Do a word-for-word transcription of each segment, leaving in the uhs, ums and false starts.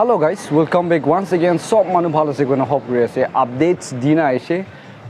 Hello guys, welcome back once again. Sob manu bhal ase koina hope kuri ase. Updates dina aise.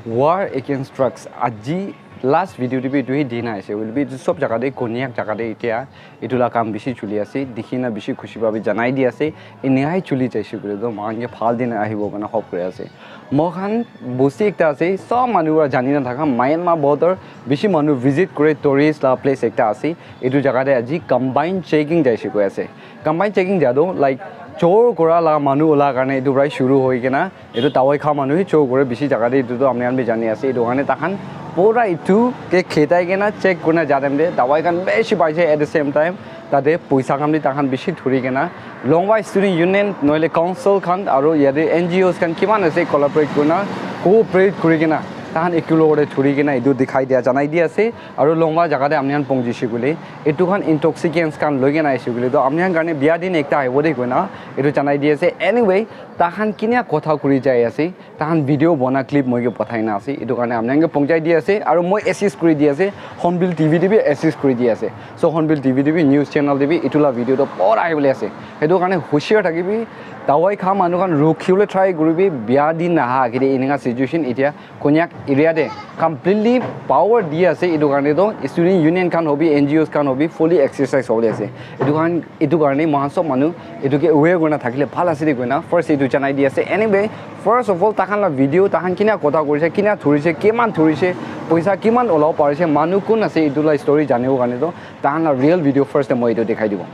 War against drugs. Aji last video te bi etu hi dina aise. Will be etu sob jaga te Konyak jaga te etia etu la kam bishi chuli ase. Dikhi na bishi khushi bhabe janai di ase. Enehai chuli jaise koile toh moikhan ke bhal din ahibo koina hope kuri ase. Moikhan bosti ekta ase, sob manu para jani na thaka Myanmar border bishi manu visit kore, tourist la place ekta ase. Etu jaga te aji combine checking jaise koi ase. Combine checking dia toh like chor kora la manu ula karne etu para shuru hoi kena etu dawai kha manu hi chor kore bishi jaga te etu toh apni khan bi jani ase. Etu karne takhan pura etu ke khetai kena check kurna ja time te dawai khan bishi paise. At the same time tate poisa khan bi takhan bishi thuri kena Longwa Student Union noile council khan aru yate N G Os khan kiman ase collaborate kurna cooperate kuri kena takhan eku logote thuri kena etu dikhai dia janai di ase. Aru Longwa jaga te apni khan pongji shikule etu khan intoxicants khan loi kena aise koile toh apni khan karne bia din ekta ahibo de koina etu janai di ase. Anyway, takhan kinia kotha kuri jai ase, takhan video bona clip moi ke pathai na ase, etu karne apni khan ke pongchai di ase aru moi assist kuri di ase, Hornbill T V te bi assist kuri di ase. So Hornbill T V te bi news channel te bi etu la video toh pura ahibole ase, etu karne hushiyar thakibi. Dawai kha manu khan rukhi bole try kuribi, bia din naha kide eninga situation etia Konyak area te completely power di ase. Etu karne toh student union khan hobi, N G Os khan hobi, fully exercise hobole ase. Etu khan etu karne moikhan sob manu etu ke aware kurina thakile bhal ase de koina first etu janai di ase. Anyway, first of all takhan la video, takhan kina kotha kurise, kina thurise, kiman thurise, poisa kiman olabo parise, manu kun ase, etu la story janibo karne toh takhan la real video first te moi etu dikhai dibo.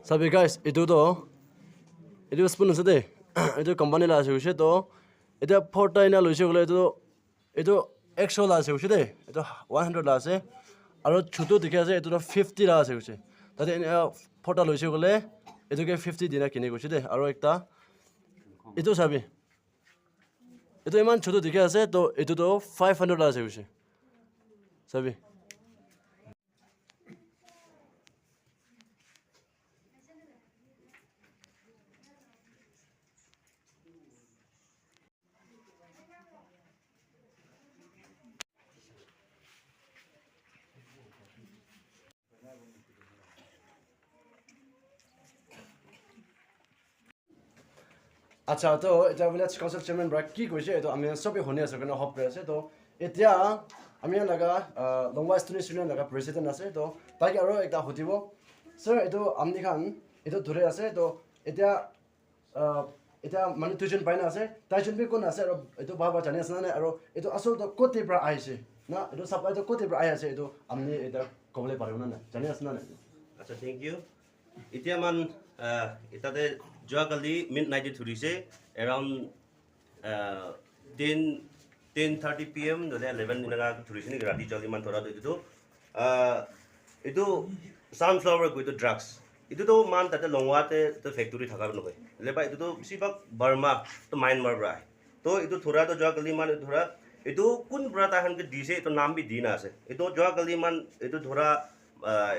Sabi guys, etu toh etu spoon ase de, etu company la ase hoise toh, etia phota ena loise koile etu, etu ekso la ase hoise de, etu one hundred la ase, aru chutu dikhi ase etu toh fifty la ase hoise. Tate ena phota loise koile etu ke fifty dina kine koise de, aru ekta etu sabi, etu iman chutu dikhi ase toh etu toh five hundred la ase hoise, sabi. Acha, to etia village council chairman para ki koise, etu ami khan sob bi huni ase koina hope kuri ase. To etia ami khan laga, ah, Longwa Students Union laga president ase, to tai ke aru ekta hudibo. Sir, etu ami khan etu dhuri ase, to etia, ah, etia manu duijon pai na ase, tai jon bi kun ase, aru etu bhal para jani ase na nai, aru etu asol to koti para ahi ase na, etu supply to koti para ahi ase, etu ami etia kobole paribo na nai, jani ase na nai? Acha, thank you. Etia man, ah, etate jua kali midnight te thurise, around, ah, ten, ten thirty P M nohole eleven enaka thurise niki, rati jaldi man thora tu etu tu. Ah, etu sunflower koi tu drugs. Etu tu man tate Longwa te tu factory thaka nohoi. Leba etu tu besibhag Burma, tu Myanmar para ahe. To etu thura to jua kali man etu thura, etu kun para tai khan ke dise, etu naam bi di na ase. Etu jua kali man etu thura, ah,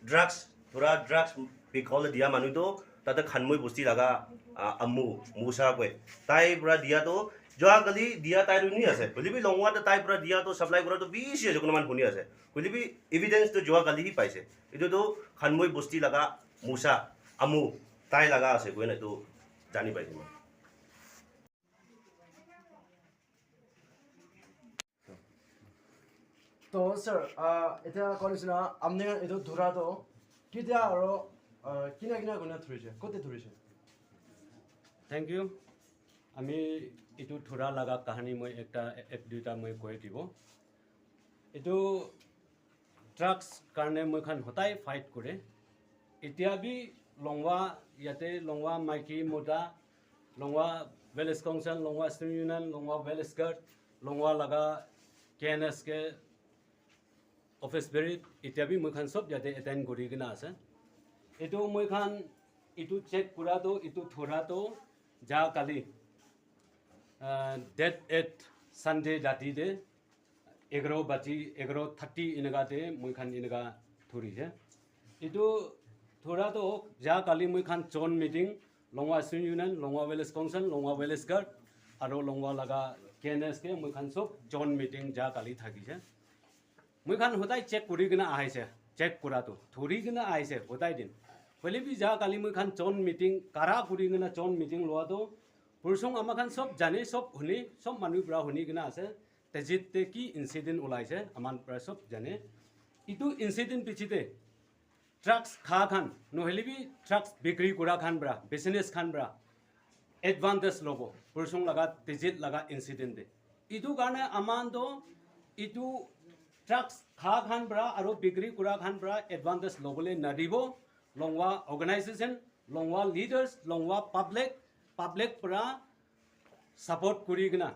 drugs, thura drugs bikole dia manu to tate Khanmoi bosti laga, ah, amu, Musa koi. Tai para dia to jua kali dia tai to ni ase. Hoile bi Longwa te tai para dia to supply kura to bishi ase, kunuba huni ase. Hoile bi evidence to jua kali hi paise. Etu to Khanmoi bosti laga Musa, amu, tai laga ase koina etu jani paise moi. To sir, ah, etia koa nisina apni khan etu dhura to ketia aru, ah, kina kina kurina dhurise, kote dhurise? Thank you. Ami etu dhura laga kahani moi ekta, ek duita moi koi dibo. Etu drugs karne moi khan hodai fight kore. Etia bi Longwa, yate Longwa maiki mota, Longwa Village Council, Longwa Student Union, Longwa Village Guard, Longwa laga K N S K office bearer, etia bi moi khan sob yate attend kuri kena ase. Etu moi khan etu check kura to, etu dhura to ja kali, ah, date eight Sunday rati te egharo baji, egharo thirty eneka te moi khan eneka dhuri se. Etu dhura to ja kali moi khan joint meeting, Longwa Student Union, Longwa Village Council, Longwa Village Guard, aru Longwa laga K N S K, moi khan sob joint meeting ja kali thaki se. Moi khan hodai check kuri kena ahi se, check kura to, dhuri kena ahi se hodai din. Hoile bi ja kali moi khan joint meeting kara kuri kena joint meeting loa to Pursung ama khan sob jane, sob hune, sob manu pra huni kena ase. Tejit te ki incident ulaise, aman pra sob jane. Itu incident pichite drugs kha khan, nohole bi drugs bikri kura khan pra, business khan pra advantage lobo. Pursung laga, Tejit laga incident te. Itu karne aman to itu drugs kha khan pra aro bikri kura khan pra advantage lobole nadibo. Longwa organization, Longwa leaders, Longwa public, public pra support kuri kena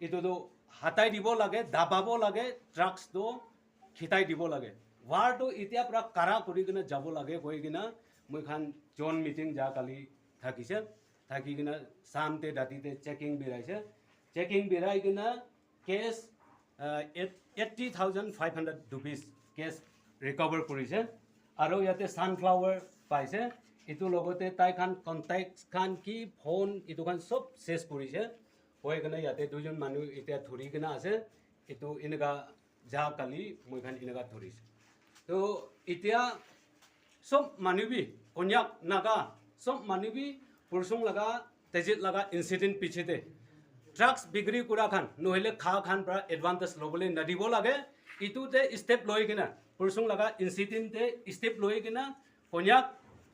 itu to hatai dibo lage, dababo lage, drugs to khitai dibo lage. War to itia pra kara kuri kena jabo lage koi kena moi khan joint meeting ja kali thakise. Thaki kena sam te dati te checking biraise. Checking birai kena cash, uh, eighty thousand five hundred rupees cash recover kurise. Aro yate sunflower paise. Itu logote tai khan contacts khan ki phone itu khan sob ses kurise. Hoi kena yate duijon manu itia thuri kena ase. Itu eneka ja kali moi khan eneka thurise. To itia sob manu bi, Konyak, Naga, sob manu bi Pursung laga, Tejit laga incident pichete drugs bikri kura khan, nohole kha khan pra advantage lobole nadibo lage. Itu te step loi kena, Pursung laga incident te step loi kena, Konyak,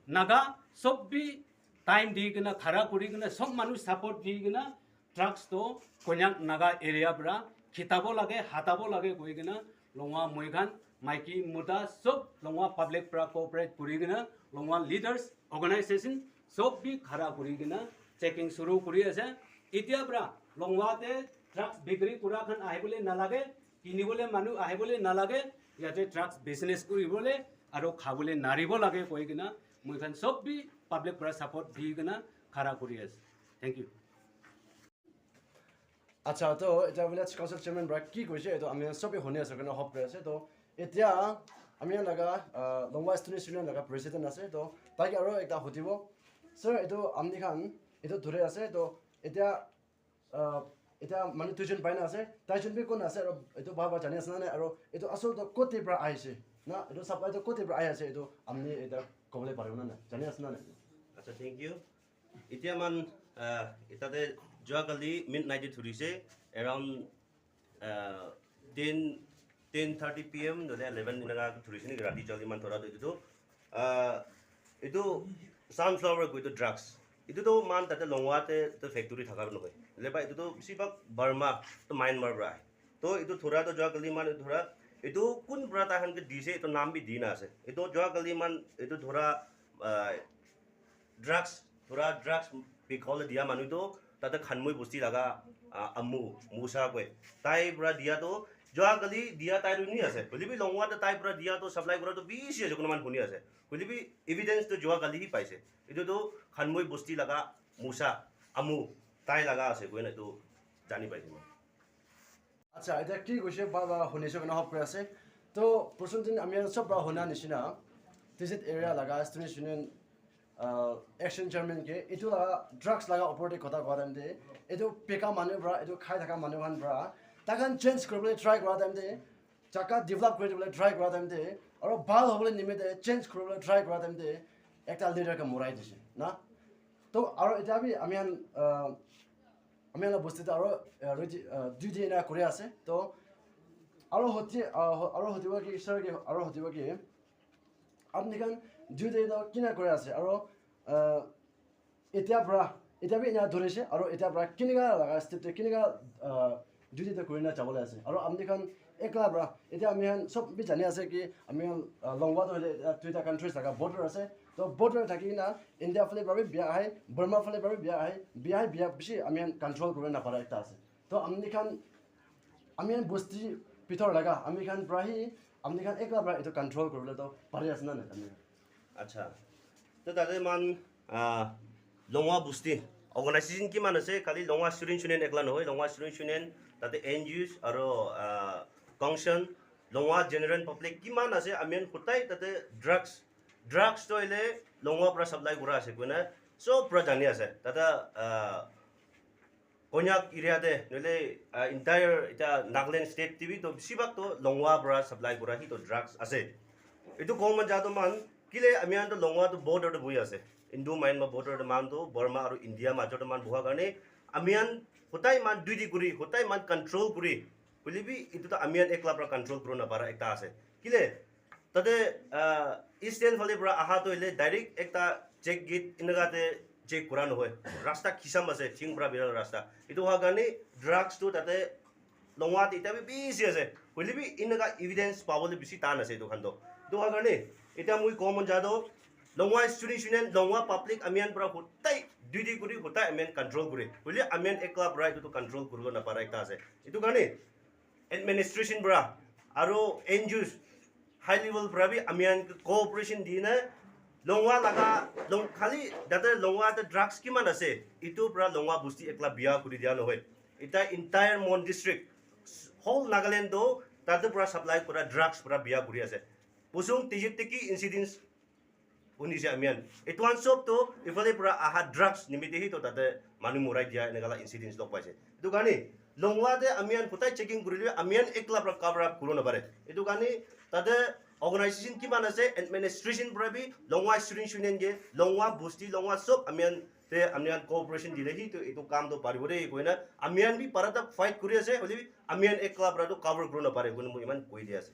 Naga, sob bi time di kena, khara kuri kena, sob manu support di kena, drugs to Konyak Naga area pra khitabo lage, hatabo lage koi kena, Longwa moi khan, maiki, mota, sob Longwa public pra cooperate kuri kena, Longwa leaders, organization, sob bi khara kuri kena checking suru kuri ase. Itia pra Longwa te drugs bikri kura khan ahibole nalage, kinibole manu ahibole nalage, yate drugs business kuribole aro khabole naribo lage koi kena, moi khan sob bi public pra support di kena khara kuri ase. Thank you. Acha, to eta village council chairman pra ki koise, etu ami khan sobe huni ase koina hope kuri ase. To etia ami khan laga, ah, Longwa Students Union laga president ase, to tai ke aro ekta hudibo. Sir, etu amni khan etu dhuri ase, to etia, ah, etia manu duijon pai na ase, taijon bi kon ase, aro etu bhal para jani ase na nai, aro etu asol to koti pra ahi ase na, etu supply to koti pra ahi ase, etu amni eta kobole paribo na nai, jani ase na nai? Acha, thank you. Etia man, ah, etate jua kali midnight te thurise, around, ah, ten, ten thirty P M nohole eleven enaka thurise niki, rati jaldi man thora tu etu tu, ah, etu sunflower koi tu drugs. Etu tu man tate Longwa te tu factory thaka nohoi. Leba etu tu besibhag Burma, tu Myanmar pra ahe. To etu thora to jua kali man etu thora, etu kun pra tai khan ke dise, etu naam bi di na ase. Etu jua kali man etu thora, ah, drugs, thora drugs bikhabole dia manu to tate Khanmui bosti laga, ah, Amu, Musa koi. Tai pra dia to, jua kali dia tai to ni ase. Hoile bi Longwa te tai pra dia to supply kura to bishi ase, kono man huni ase. Hoile bi evidence to jua kali hi paise. Etu to Khanmui bosti laga Musa, Amu, tai laga ase, koina etu jani paise moi. Acha, eta ki koise bhal para huni ase koina hope kuri ase. To, Pursung din ami khan sob para huna nishina, Tizit area laga Students Union, uh, action chairman ke, etu laga drugs laga upor te kotha koa time te, etu bika manu para, etu khai thaka manu khan para, tai khan change kuribole try kora time te, jaga develop kuri dibole try kora time te, aro bhal hobole nimite change kuribole try kora time te, ekta leader ke morai dise, na? To, aro eta bi ami khan, uh, ami khan la bosti te aro, uh, ready, uh, duty ena kuri ase. To, aro hoti, uh, ho-, aro hotibo ki, sir ki, aro hotibo ki, apni khan duty to kina kuri ase, aro, uh, etia pra, etia bi ena dhuri ase, aro etia pra kinika laga step te kinika, uh, duty te kuri na jabole ase. Aro apni khan ekla pra, etia ami khan sob bi jani ase ki ami khan, uh, Longwa to hoile, uh, duita countries laga border ase. To border thaki na India phale pra bi bia ahe, Burma phale pra bi bia ahe, bia ahe, bia bishi ami khan control kuri na para ekta ase. To ami khan, ami khan bosti bhitor laga, ami khan pra hi, ami khan ekla pra etu control kuribole to pari ase na nai ami khan? Acha. To tate man, ah, Longwa bosti organization kiman ase, khali Longwa Students Union ekla nohoi, Longwa Students Union, tate N G Os aro, ah, council, Longwa general public kiman ase, ami khan hutai tate drugs, drugs to hoile Longwa pra supply kura ase koina sob pra jani ase. Tate, ah, Konyak area te, nohole, ah, entire eta Nagaland state te bi to besibhag to Longwa pra supply kura hi to drugs ase. Etu kobo mon ja to man, Kile ami khan to Longwa to border te bohi ase. Indo Myanmar border te man to Burma aru India major te man boha karne ami khan hotai man duty kuri, hotai man control kuri. Hoile bi etu to ami khan ekla pra control kuri na para ekta ase. Kile tate ah, Eastern phale pra aha to hoile direct ekta check gate eneka te check kura nohoi. Rasta khisam ase, thing pra biral rasta. Etu hoa karne drugs to tate Longwa te ita bi bishi ase. Hoile bi eneka evidence pabole bishi tan ase etu khan to. Etu hoa karne ita moi kobo mon ja to Longwa student union, Longwa public ami khan pra hotai duty kuri, hotai ami khan control kuri. Hoile ami khan ekla pra etu to control kuribo na para ekta ase. Etu karne administration pra aru N G Os high level pra bi ami khan cooperation di na Longwa laga long khali tate Longwa te drugs kiman ase etu pra Longwa busti ekla bia kuri dia nohoi. Ita entire Mon district, whole Nagaland to tate pra supply kura drugs pra bia kuri ase. Pusung tijit tiki incidents hunise ami khan. Etu khan sob to ifale pra aha drugs nimite hi to tate manu morai dia eneka la incidents log paise. Etu karne Longwa te ami khan kotai checking kurile ami khan ekla pra cover up kuribo na pare. Etu karne tate organization kiman ase administration pra bi Longwa student union ke Longwa busti Longwa sob ami khan te ami khan cooperation dile hi to etu kam to paribo de koina ami khan bi parata fight kuri ase hoile bi ami khan ekla pra to cover kuribo na pare koina moi iman koi dia ase.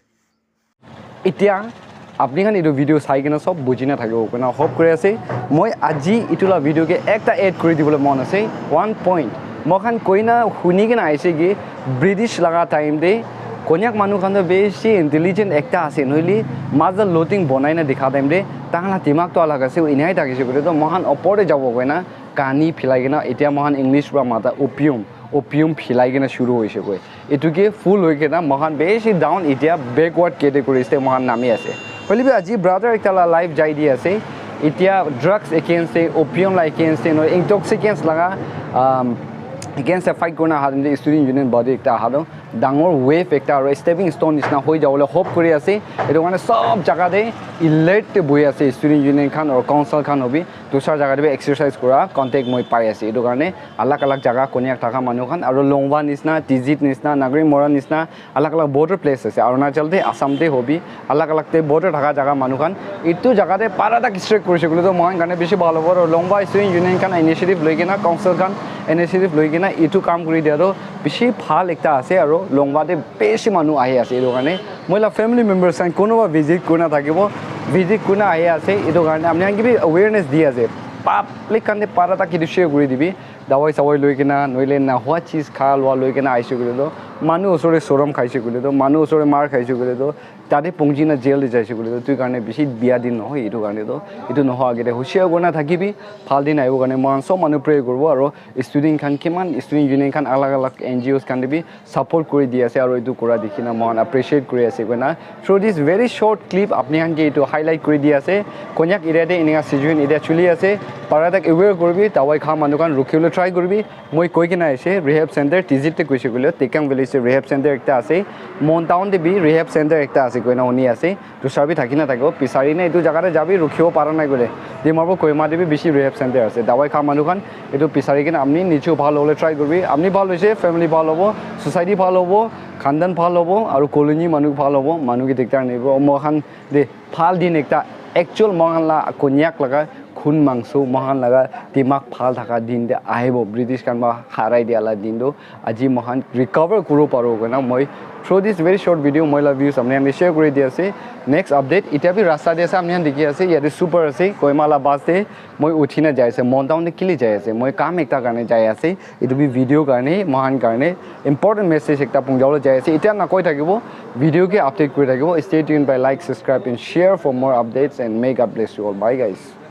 Etiya apni khan etu video sai kena sob buji na thakibo koina hope kuri ase. Moi aji etu la video ke ekta add kuri dibole mon ase. One point moi khan koina huni kena aise ki British laga time te Konyak manu khan to beshi intelligent ekta ase nohile mother loading bonai na dikha time te tahan la dimag to alag ase enai thakise koile to moi khan opor te jabo koina kani philai kena etiya moi khan English pra mata opium opium philai kena shuru hoise koi. Etu ke full hoi kena moi khan beshi down etiya backward categories te moi khan nami ase. Hoile bi aji brother ekta la life jai di ase. Etiya drugs against te opium la against te no intoxicants laga um, against te fight kurna aha time te student union body ekta aha to dangor wave ekta aru stepping stone nisna hoi jabole hope kuri ase. Etu karne sob jaga te alert te bohi ase student union khan aru council khan hobi dusra jaga te bi exercise kura contact moi pai ase. Etu karne alag alag jaga Konyak thaka manu khan aru Longwa nisna, Tizit nisna, Nagri Mora nisna alag alag border place ase. Arunachal te, Assam te hobi alag alag te border thaka jaga manu khan etu jaga te para tak strict kurise koile to moi khan karne bishi bhal hobo. Aru Longwa Student Union khan initiative loi kena, council khan initiative loi kena etu kam kuri dia to bishi bhal ekta ase. Aru Longwa te bishi manu ahi ase etu karne moi la family members khan kunuba visit kurina thakibo, visit kurina ahi ase etu karne apni khan ke bi awareness di ase. Public khan te para tak etu share kuri dibi. Dawai sawai loi kena nohile nahua cheez kha lua loi kena aise koile to manu osor te sorom khaise koile to manu osor te mar khaise koile to tate pungji na jail te jaise koile to tui karne bishi bia din nohoi. Etu karne to etu nohoi age te hushiar kurina thakibi. Bhal din ahibo karne moi khan sob manu pray kuribo aru student khan kiman student union khan alag alag N G Os khan te bi support kuri di ase aru etu kura dikhi na moi khan appreciate kuri ase koina. Through this very short clip apni khan ke etu highlight kuri di ase. Konyak area te eneka situation etiya chuli ase. Para tak aware kuribi, dawai kha manu khan rukhi bole try kuribi. Moi koi kena ase rehab center Tizit te koise koile Tekang village te rehab center ekta ase. Mon town te bi rehab center ekta ase koina huni ase. Dusra bi thaki na thakibo, bisari na etu jaga te jabi rukhibo para nai koile Dimapur Kohima te bi bishi rehab center ase. Dawai kha manu khan etu bisari kena apni niche bhal hobole try kuribi. Apni bhal hoise, family bhal hobo, society bhal hobo, khandan bhal hobo aru colony manu bhal hobo. Manu ke diktar nahi hobo. Moi khan de bhal din ekta actual moi khan la Konyak laga khun mangso moi khan laga dimag bhal thaka din te ahibo. British khan para harai dia la din tu aji moi khan recover kuribo paribo koina moi through this very short video moi la views apni khan ke share kuri di ase. Next update etiya bi rasta te ase, apni khan dikhi ase yate super ase Kohima la bus te moi uthi na jai ase. Mon town te kile jai ase? Moi kam ekta karne jai ase. Etu bi video karne moi khan karne important message ekta punjabole jai ase. Etiya na koi thakibo, video ke update kuri thakibo. Stay tuned by like, subscribe and share for more updates and may God bless you all. Bye guys.